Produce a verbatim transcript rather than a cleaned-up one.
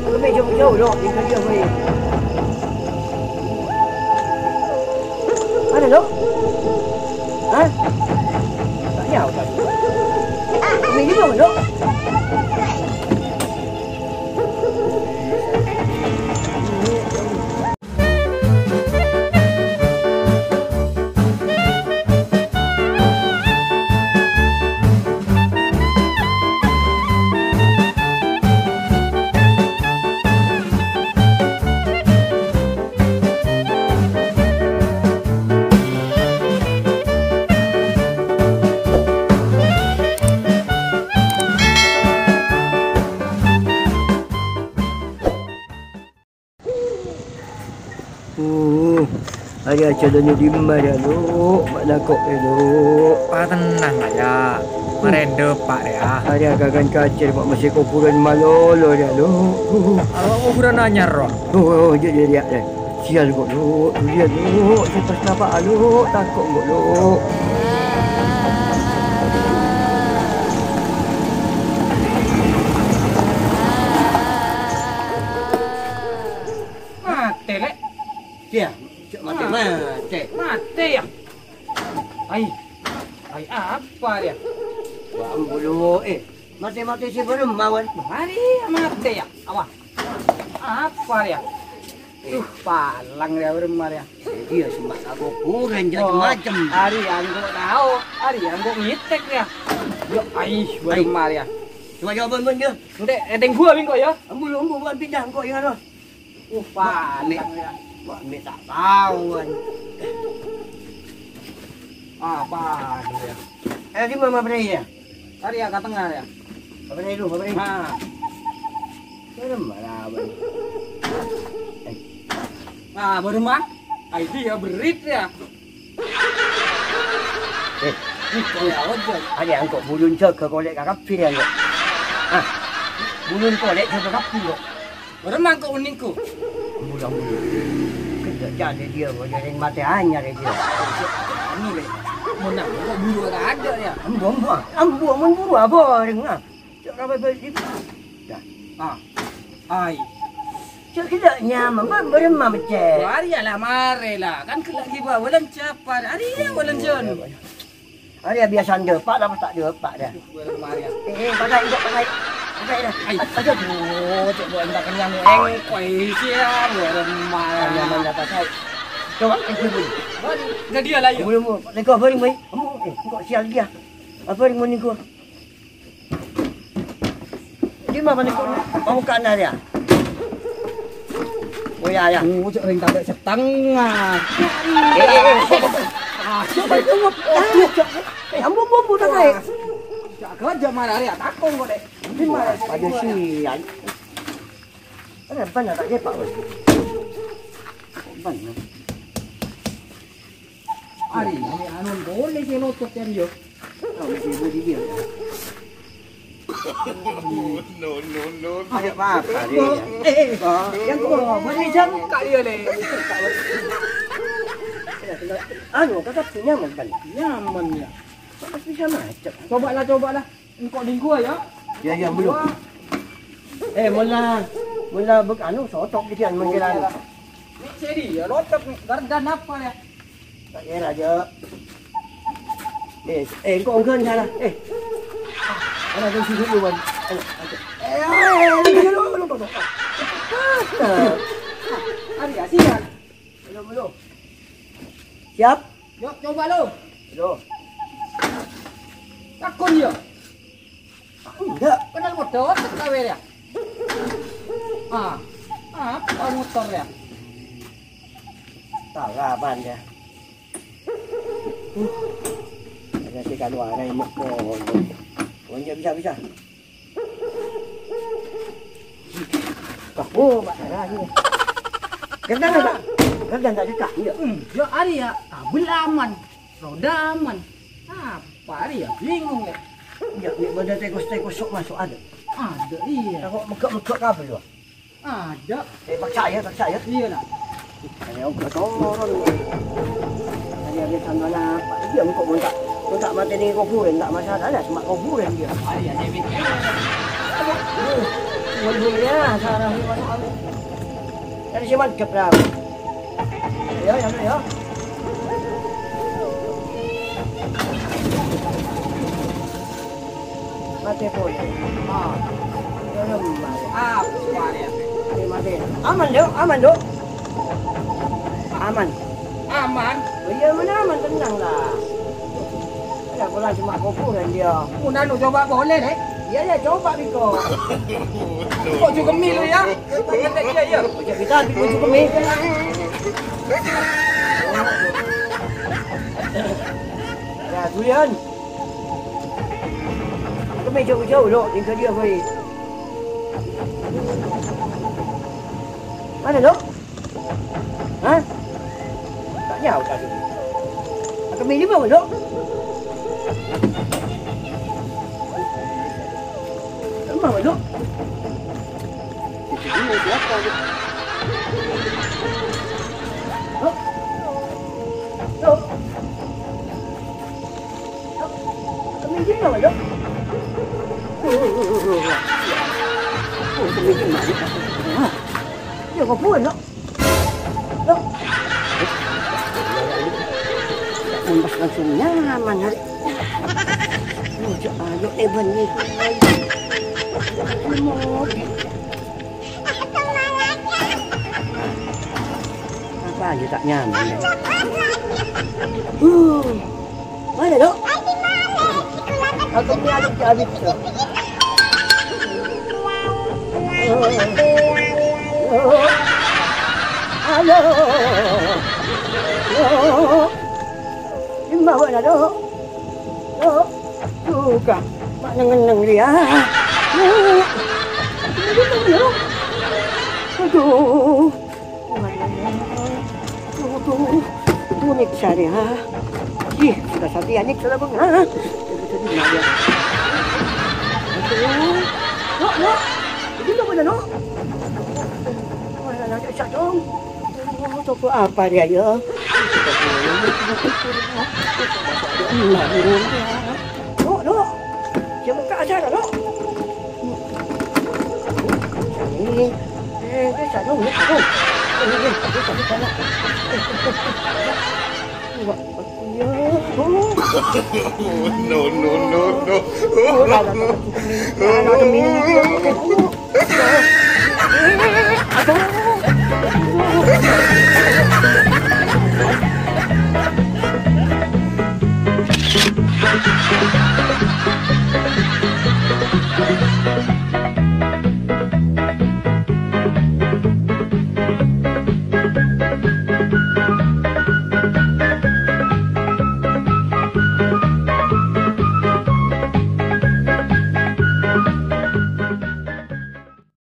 Kami jauh-jauh, Dok. Tinggal dia main. Mana, Dok? Hah? Tak nyawa tadi. Kami juga, Dok. Uh, arèya jhâlânna dimma rèya, Lo'? Ma' nangko', Lo'. Patennang, Kak, yâ. Marèndhâ, Pak, yâ. Arèya kakan kacèr, Pak, mastè kobhurân malolo rèya, Lo'. Uh. Apa kobhurân anyar, rowa? Oh, oh, jâ', jâ', rèya, rèya. Sial, engko', Lo'. Duliyân, Lo'. Sè pas napa, Lo'? Tako' engko', Lo'. Matè, Lè'. Iyâ, jâ' matè, matè. Matè, yâ? Ai, ai, apa, yâ? Wah, ambu, Lo', eh. Matè-matè sè bârâmma, Wan? Arèya matè, yâ? Apa? Apa, yâ? Eh. Duh, palang, yâ, bârâmma, yâ? Iyâ, semma' ka kobhurân, jâ' Oh, macem. Arèya engko' tao, arèya engko' ngètèk, yâ. Yâ, ai, bârâmma, yâ. Coba, coba, Bun, yâ. Ente', ètèng ghuwâ bi' engko', yâ. Ambu, Lo', ambu, Wan, pindah engko', yâ, Lo'. Uh, Mak, Pak. Mek, Mak, mek ta' tao, kan. Apa, yâ? Eh, di mana, Bre, yâ? Arèya ka tengnga, yâ. Apa, Bre, lu, apa, Bre? Nah. Serem, mana, apa? Eh. Nah, bârâmma. Ai, dia berit, yâ. Eh, engko' yâ, Wan. Arèya engko' bulun jâgâ kolè' ka kabbhi, yâ, engko'. Ah, bulun kolè' jâgâ kabbhi, engko'. Bârâmma engko' onèng, engko'? Bulun, bulun. Kerja jâ' dia, Wan, jârèng matè anyar, dia. Anu, Lè'. Mon nangko' buru ta' ada, yâ? Ambu, ambu, ah. Ambu, mon buru apa, rèng, ah? Cok, apa balik itu? Dah. Ah. Ai. Cok, kita nyaman, Wan, bârâmma, mecè. Arèya la marè, la. Kan ghellâ' ghibâ, wâlân capa? Arèya, wâlân jân. Arèya biasa dâpa', la pas ta' dâpa', dah. Bârâmma, yâ. Eh, eh, pakai, engko', pakai. Pakai, dah. Ai. Aduh, aduh, cok, gua minta kenyang, engko'. Ai, siap, bârâmma. Nyaman, la, pakai. Coba, eh, dulu. Wan, ka dia la, yâ. Belum, belum. Lengko, apa, Ring, Boy? Kamu, eh, engko' sial dia. Apa, Ring, mau ning gua? Di mana ning gua? Mau ka ana, ya? Oh, ya, ya. Oh, cek ring tambah setengah. Eh, eh, eh, eh. Ah, coba, coba. Eh, ambu, ambu, ambu, tak naik. Jaga aja marah, ya. Takut kok, Dek. Di mana? Pada sial. Ada apa nak tak cepak, Bos? Apa nak? Ari, ame anu boleh sih locok kan yo. Tahu sih budi dia. No, no, no. Ada apa-apa dia? Eh, eh, yang gua beri jam kali ya, Le. Anu, kakak tuh nyaman kan? Nyaman ya. Kakak bisa macet. Coba lah, coba lah. Engko' ning gua, ya. Ya, ya, belum. Eh, mula, mula bek anu, sotok gitu, anu, mungkin anu. Ini seri, ya, locok nih. Gardan apa, ya? Tak kira aja. Eh, eh, engko' enggan salah. Eh. Ana tuh sini duluan. Ayo, ayo. Eh, ayo, ayo, ayo, ayo, ayo. Ari, ya, siap. Belum, belum. Siap? Yuk, coba lu. Aduh. Takon ya. Enggak. Kenal modal otak gawe ya. Ah, apa motor ya? Tahu kapan ya? Uh, ada si Kanuara yang mau. Oh, enggak bisa, bisa. Wah, oh, Pak, arah ini. Kerja nggak, Pak? Kerja nggak suka? Iya. Hmm, ya, ari ya, kabel aman, roda aman. Apa ari ya? Bingung ya. Ya, ya, ada tekos-tekos sok masuk ada. Ada, iya. Kok megak-megak kabel, Pak? Ada. Eh, paksa ya, paksa ya. Iya, nak. Ayo, gua turun. Ayo, dia sana lah. Dia engko' minta, minta mati ni kuburan, tak masalah lah, cuma kuburan dia. Ayo, dia bikin. Iya, sarah. Kan si mantep lah. Ya, ya, ya. Mati pun. Ah. Ya, ya, mati. Ah, mati. Aman, Dok? Aman, Dok? Aman. Aman? Oh iya, mana aman, tenang lah. Ada pula cuma kuburan dia. Mun anu coba boleh, Dek? Iya, ya, coba, Biko. Kok juga milu ya? Iya, iya. Ojo kita, Biko, juga milu. Ya, Julian. Aku main jauh-jauh, Dok. Tinggal dia, boy. Mana, Dok? Hah? Tak nyaut tadi. Aku main di bawah, Dok. Emang, Dok? Itu dia siapa, Dok? Dok? Dok? Kemijin apa, Dok? Oh, kemijin mana? Hah? Ya, kok bukan, Dok? Dok? Mun pas langsung nyaman hari. Oh, cek ayo, eh, bani. Apa aja tak nyaman, ya? Uh, mana, Dok? Aku ni ada di habis tu. Halo. Halo. Di mana, Dok? Dok. Buka. Mak neng-neng dia. Aduh. Aduh, tuh, tuh, nyiksa dia. Ih, sudah sapi nyiksa lah, Bang. Ah, jadi nanya. Aduh. Nok, Nok. Ini Nok mana, Nok? Mana, Nok? Cak dong. Oh, toko apa dia, ya? Nok, Nok. Siapa buka acara, Nok? Ini, eh, eh, satu, ini satu. Eh, eh, satu, satu, satu. Eh, eh, eh, eh. Wah, aku ya. Oh. No, no, no, no. Oh, ada, ada, ada. Ada, ada, ada.